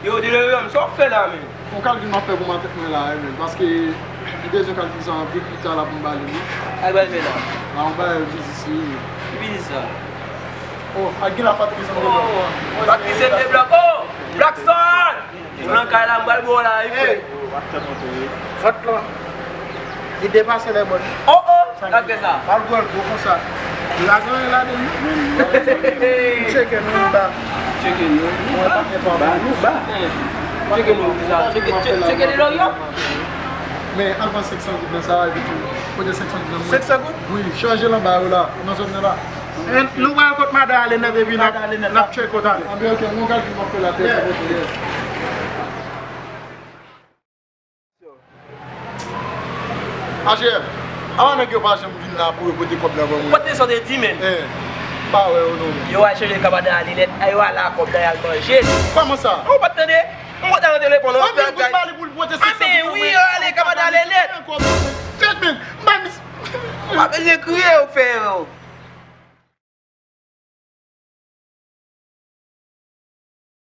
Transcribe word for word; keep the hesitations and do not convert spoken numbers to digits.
Yo, Delorium, sa w ap fè la menm? Yon kalkil m ap fè pou matant mwen la, wi, menm, paske li bezwen kalkil sa anpil, pita la pou m ba li, wi. Sa l pral fè la? La, yon bagay biznis li, wi. Ki biznis sa? Oh, ak gen la Patrice an deblòk. Oh, Patrice an deblòk. Oh, Black Star! Ou nan kay la, m pral ba w la, wi, frè. Vant lan, li depase lè bòn. Oh, oh! Sa k ap fè sa? Al gòl gwo konsa. Lajan an ladan l, wi, menm. Tcheke nou, nou ba. Tcheke nou, nou ba. Ba, nou ba. Tcheke nou, sa. Tcheke, tcheke, tcheke Delorium. Men, anvan senk san goud nan sa, epi tou, kote senk san goud nan mwen? Senk san goud? Wi, chanje l anba yo la, nan zòn nan la. Eh, nou pral kot madan Alenèt epi n ap, n ap tcheke kote ale. Anben, ok, mwen kalkil m ap fè la, tèt sa pote, yes. A G M, avan nèg yo pa janm vin la pou yo pote kòb la ban mwen. Pote sa w te di, menm. Eh, m pa wè yo non. Yo al chanje kaba nan Alinèt, yo al la kòb la, y al manje. Kòman sa? Ou pa t tande? M kontan nan telefòn, ou pa t tande? Anben, wi, yo ale kaba nan Alinèt. Tèt men, m pa mis. Ou pa bezwen kriye, ou fè yo.